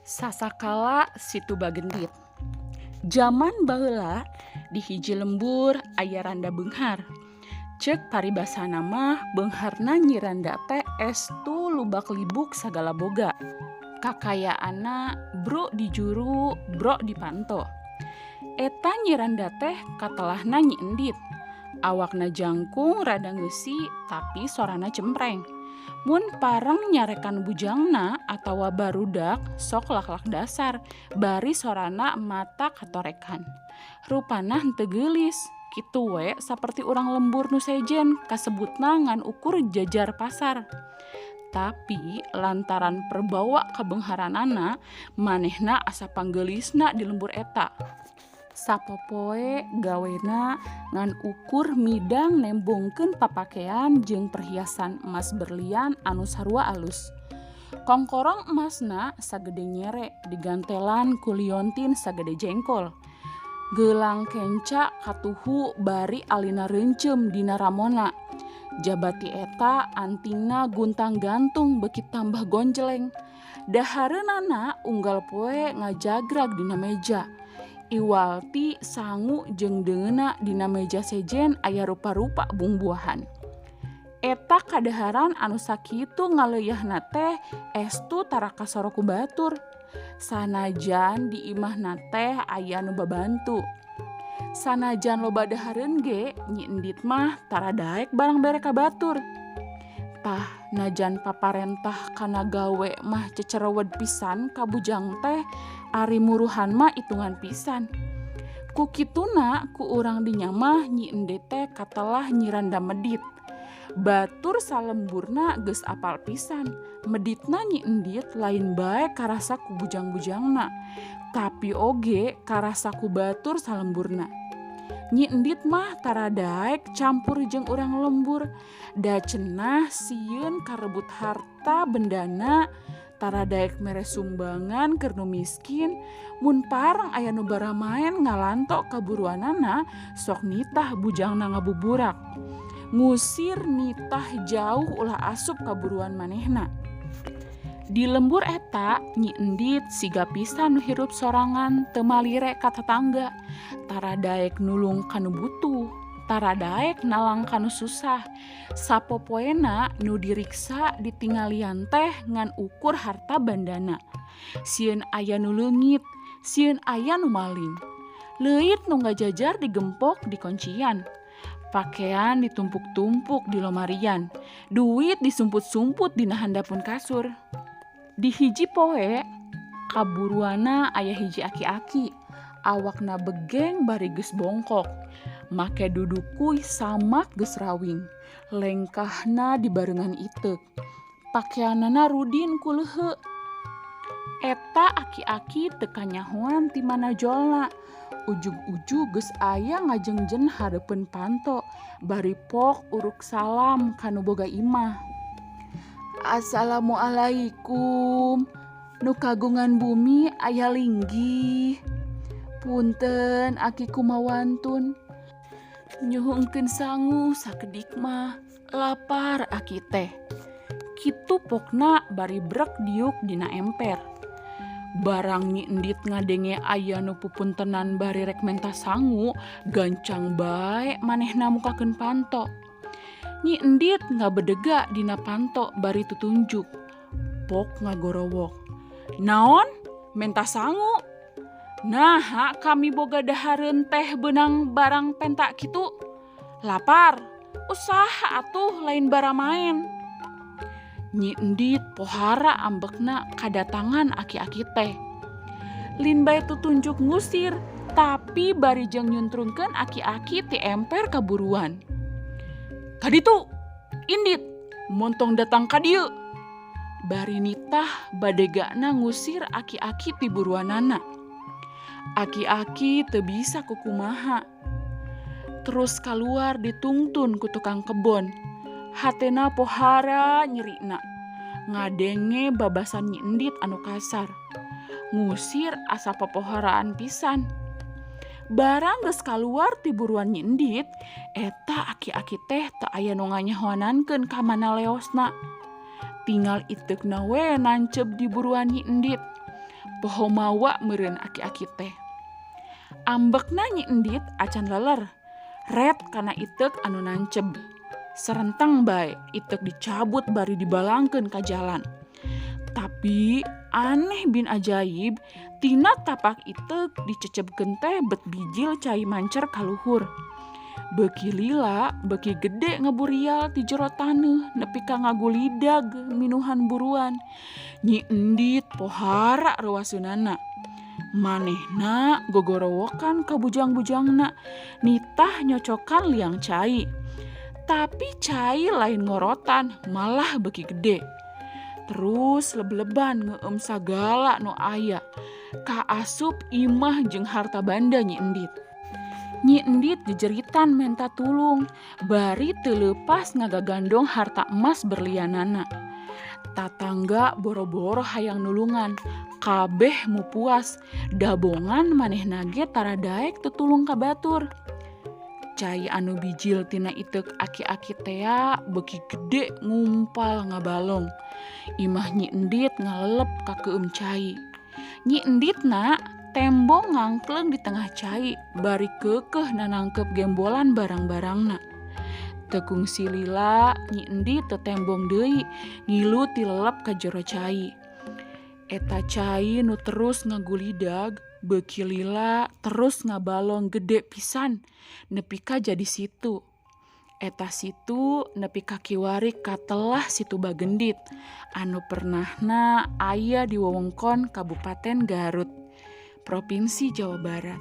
Sasakala Situ Bagendit. Jaman baheula di hiji lembur aya randa beunghar. Ceuk paribasana mah beungharna Nyi Randa teh estu lubak libuk sagala boga. Kakayaanna bro di juru, bro di panto. Eta Nyi Randa teh katelahna Nyi Endit. Awakna jangkung rada ngeusi tapi sorana cempreng. Mun pareng nyarekan bujangna atawa barudak sok lak-lak dasar bari sorana mata katorekan. Rupana henteu geulis, kitu we saperti urang lembur nu sejen kasebutna ngan ukur jajar pasar. Tapi lantaran perbawa kabeungharanana manehna asa panggeulisna di lembur eta. Sapopoe gawena ngan ukur midang nembongkeun papakean jeung perhiasan emas berlian anu sarua alus. Kongkorong emasna sagede nyere digantelan ku liontin sagede jengkol. Gelang kenca katuhu bari alina reunceum dina ramona. Jabati eta antingna guntang-gantung beuki tambah gonjleng. Dahareunana unggal poe ngajagrag dina meja. Iwal ti sangu jeung deungeunna dina meja sejen aya rupa-rupa bungbuahan. Eta kadaharan anu sakitu ngaleuyahna teh estu tara kasoro ku batur. Sanajan di imahna teh aya nu babantu. Sanajan loba dahareun ge Nyi Endit mah tara daek barang bere ka batur. Tah najan paparentah kana gawe mah cecerewed pisan ka bujang teh ari muruhan mah itungan pisan. Ku kituna ku urang dinya mah Nyi Endit teh katelah Nyi Randa Medit. Batur salemburna geus apal pisan. Meditna Nyi Endit lain bae karasa ku bujang-bujangna, tapi oge karasa ku batur salemburna. Nyi Endit mah tara daek campur jeung urang lembur, da cenah sieun karebut harta bendana, tara daek mere sumbangan keur nu miskin, mun pareng aya nu baramaen ngalanto kaburuanana sok nitah bujangna ngabuburak. Ngusir nitah jauh ulah asup kaburuan manehna. Di lembur eta Nyi Endit siga pisan nu hirup sorangan teu malire ka tatangga, tara daek nulung ka nu butuh, tara daek nalang ka nu susah. Sapopoena nu diriksa ditingalian teh ngan ukur harta bandana. Sieun aya nu leungit, sieun aya nu maling. Leuit nu ngajajar digempok dikoncian. Pakean ditumpuk-tumpuk di lomarian, duit disumput-sumput dina handapun kasur. Di hiji poe, kaburuana aya hiji aki-aki, awakna begeng bari geus bongkok, make dudukuy samak geus rawing, lengkahna dibarengan iteuk, pakeanana rudin ku leuheu. Eta aki-aki teu kanyahoan ti mana jolna, ujug-ujug geus aya ngajengjen hareupeun panto, bari pok uruk salam ka nu boga imah. Assalamualaikum, nu kagungan bumi aya linggih. Punten aki kumawantun. Nyuhunkeun sangu sakedik mah, lapar aki teh. Kitu pokna bari brek diuk dina emper. Barang Nyi Endit ngadenge aya nu pupuntenan bari rek menta sangu, gancang bae manehna mukakeun panto. Nyi Endit ngabedega dina panto bari tutunjuk. Pok ngagorowok. Naon? Menta sangu? Naha kami boga dahareun teh beunang barang penta kitu? Lapar? Usaha atuh lain baramaen. Nyi Endit pohara ambekna kadatangan aki-aki teh. Lin bae tutunjuk ngusir, tapi bari jeung nyuntrungkeun aki-aki ti emper kaburuan. Kaditu, Indit, montong datang ka dieu. Bari nitah badegana ngusir aki-aki ti buruanana. Aki-aki teu bisa kukumaha. Terus kaluar ditungtun ku tukang kebon. Hatena pohara nyerina. Ngadenge babasan Nyi Endit anu kasar. Ngusir asa popoharaan pisan. Barang geus kaluar ti buruan Nyi Endit, eta aki-aki teh teu aya nu nganyahoanankeun ka mana leosna. Tinggal iteukna we nancep di buruan Nyi Endit. Poho mawa meureun aki-aki teh. Ambekna Nyi Endit acan leler. Ret kana iteuk anu nanceb. Serenteng bae iteuk dicabut bari dibalangkeun ka jalan. Tapi aneh bin ajaib, tina tapak iteuk dicecepkeun teh bet bijil cai mancer ka luhur. Beuki lila beuki gede ngeburial ti jero taneuh nepi ka ngagulidag minuhan buruan. Nyi Endit pohara reuaseunana. Manehna gogorowokan ka bujang-bujangna nitah nyocokan liang cai. Tapi cai lain ngorotan, malah beuki gede. Terus leb-leban ngeueum sagala nu aya. Kaasup imah jeung harta banda Nyi Endit. Nyi Endit jejeritan menta tulung, bari teu leupas ngagagandong harta emas berlianana. Tatangga boro-boro hayang nulungan, kabeh mupuas, dabongan manehna ge tara daek tetulung ka batur. Cai anu bijil tina iteuk aki-aki tea beuki gede ngumpal ngabalong. Imah Nyi Endit ngalelep kakeueum cai. Nyi Enditna tembong ngangkleung di tengah cai bari keukeuh nanangkep gembolan barang-barangna. Teu kungsi lila Nyi Endit teu tembong deui ngilu tilelep ka jero cai. Eta cai nu terus ngagulidag beuki lila terus ngabalong gede pisan nepi ka jadi situ. Eta situ nepi ka kiwari katelah Situ Bagendit anu pernahna aya di wewengkon Kabupaten Garut, Provinsi Jawa Barat.